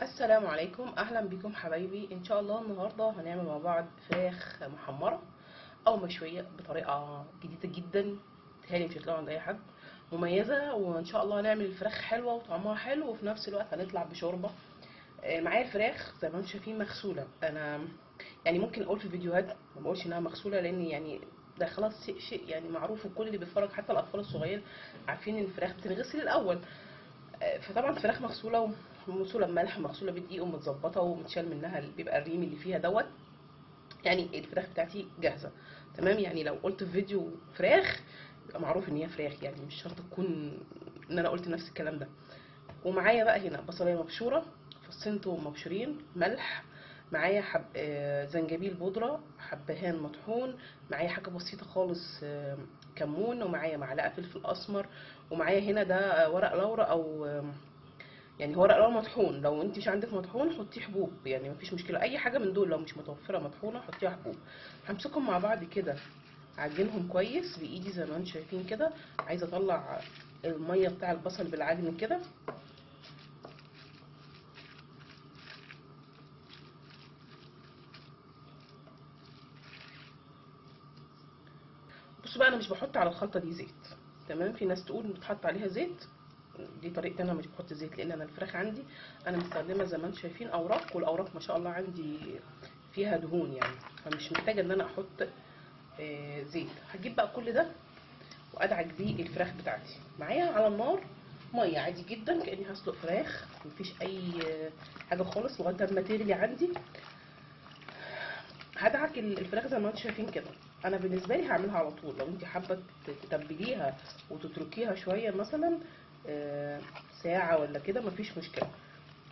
السلام عليكم، اهلا بكم حبايبي. ان شاء الله النهارده هنعمل مع بعض فراخ محمرة او مشوية بطريقة جديدة جدا، تهيألي مش هتلاقوها عند اي حد، مميزة. وان شاء الله هنعمل الفراخ حلوة وطعمها حلو، وفي نفس الوقت هنطلع بشوربه. معايا الفراخ زي ما انتم شايفين مغسوله. انا يعني ممكن اقول في فيديوهات ما بقولش انها مغسوله، لان يعني ده خلاص شيء يعني معروف، وكل اللي بيتفرج حتى الاطفال الصغيرين عارفين ان الفراخ بتنغسل الاول. فطبعا الفراخ مغسوله ومغسوله بملح ومغسوله بدقيق ومتظبطه ومتشال منها اللي بيبقى الريم اللي فيها دوت. يعني الفراخ بتاعتي جاهزة تمام. يعني لو قلت في فيديو فراخ يبقى معروف ان هي فراخ، يعني مش شرط تكون ان انا قلت نفس الكلام ده. ومعايا بقى هنا بصلايه مبشوره، فصين توم مبشورين، ملح، معايا حب زنجبيل بودره، حبهان مطحون، معايا حاجة بسيطة خالص، كمون، ومعايا معلقه فلفل اسمر، ومعايا هنا ده ورق لورا او يعني هو ورق لورا مطحون. لو انت مش عندك مطحون حطيه حبوب، يعني مفيش مشكلة، اي حاجة من دول لو مش متوفرة مطحونه حطيها حبوب. همسكهم مع بعض كده، عجنهم كويس بايدي زي ما انتم شايفين كده. عايزه اطلع المية بتاع البصل بالعجن كده. بصوا بقى، انا مش بحط على الخلطة دي زيت، تمام؟ في ناس تقول بتحط عليها زيت، دي طريقتي انا، مش بحط زيت لان انا الفراخ عندي انا مستخدمة زي ما انتم شايفين اوراق، والاوراق ما شاء الله عندي فيها دهون يعني، فمش محتاجه ان انا احط زيت. هجيب بقى كل ده وادعك بيه الفراخ بتاعتي. معايا على النار مية عادي جدا كاني هسلق فراخ، مفيش اي حاجة خالص، لغاية ما تغلي عندي. هدعك الفراخ زي ما انتم شايفين كده. انا بالنسبة لي هعملها على طول، لو انت حابة تتبليها وتتركيها شوية مثلا ساعة ولا كده مفيش مشكلة.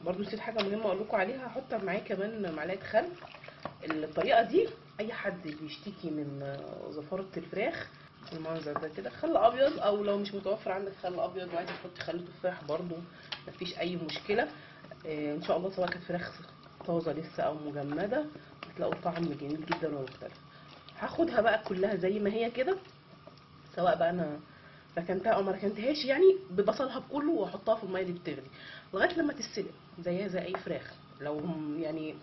برضو نسيت حاجة مهمة اقول لكم عليها، هحط معايا كمان معلقه خل. الطريقة دي اي حد بيشتكي من زفاره الفراخ المنظر ده كده، خل ابيض، او لو مش متوفر عندك خل ابيض وعايزه تحطي خل تفاح برضو مفيش اي مشكلة. ان شاء الله سواء كانت فراخ طازة لسه او مجمده هتلاقوا طعم جميل جدا ومختلف. هاخدها بقى كلها زي ما هي كده، سواء بقى انا ركنتها او ما ركنتهاش، يعني ببصلها بكله، واحطها في المية اللي بتغلي لغاية لما تتسلق زيها زي اي فراخ. لو يعني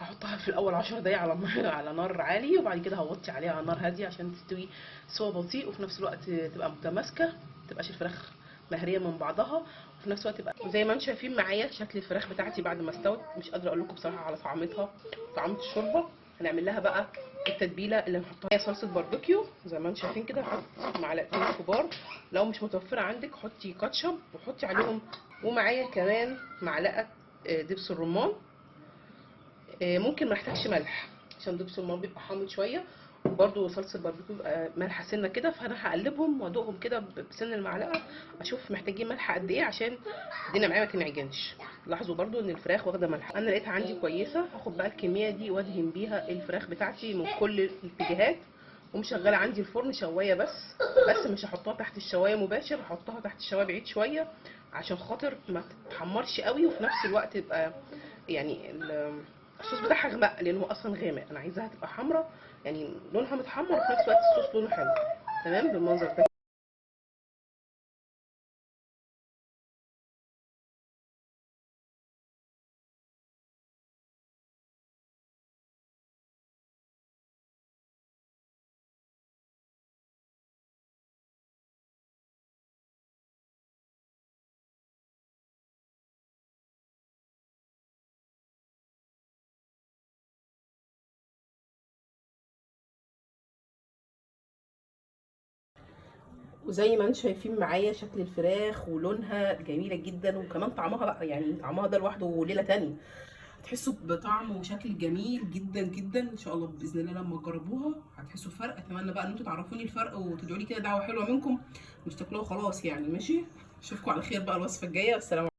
هحطها في الاول 10 دقايق على نار عالي، وبعد كده هوطي عليها على نار هادية عشان تستوي سوا بطيء، وفي نفس الوقت تبقى متماسكة، ما تبقاش الفراخ مهريه من بعضها، وفي نفس الوقت تبقى زي ما انتم شايفين معايا شكل الفراخ بتاعتي بعد ما استوت. مش قادرة اقول لكم بصراحة على طعمتها، طعمه الشوربة. هنعمل لها بقى التتبيله اللي هنحطها، هي صلصه باربيكيو زي ما انتم شايفين كده. هحط معلقتين كبار، لو مش متوفرة عندك حطي كاتشب وحطي عليهم. ومعايا كمان معلقه دبس الرمان، ممكن ما احتاجش ملح عشان دبس الرمان بيبقى حامض شوية، وبرده صلصه الباربيكيو بيبقى مالحة سنة كده، فانا هقلبهم وادوقهم كده بسن المعلقة اشوف محتاجين ملح قد ايه عشان الدنيا معايا ما تنعجنش. لاحظوا برده ان الفراخ واخده ملح، انا لقيتها عندي كويسة. هاخد بقى الكمية دي وادهن بيها الفراخ بتاعتي من كل الاتجاهات. ومشغله عندي الفرن شوايه بس مش هحطها تحت الشوايه مباشر، هحطها تحت الشوايه بعيد شوية عشان خاطر ما تتحمرش قوي، وفي نفس الوقت تبقى يعني الصوص بتاعها غمق، لان هو اصلا غامق. انا عايزاها تبقى حمرا، يعني لونها متحمر وفي نفس الوقت الصوص لونه حلو، تمام بالمنظر ده. وزي ما انتم شايفين معايا شكل الفراخ ولونها جميلة جدا، وكمان طعمها بقى يعني طعمها ده لوحده ليلة تانية، هتحسوا بطعم وشكل جميل جدا جدا ان شاء الله باذن الله. لما تجربوها هتحسوا بفرق. اتمنى بقى ان انتوا تعرفوني الفرق وتدعوا لي كده دعوه حلوة منكم، مش تاكلوها خلاص يعني. ماشي، اشوفكم على خير بقى الوصفة الجاية. والسلام.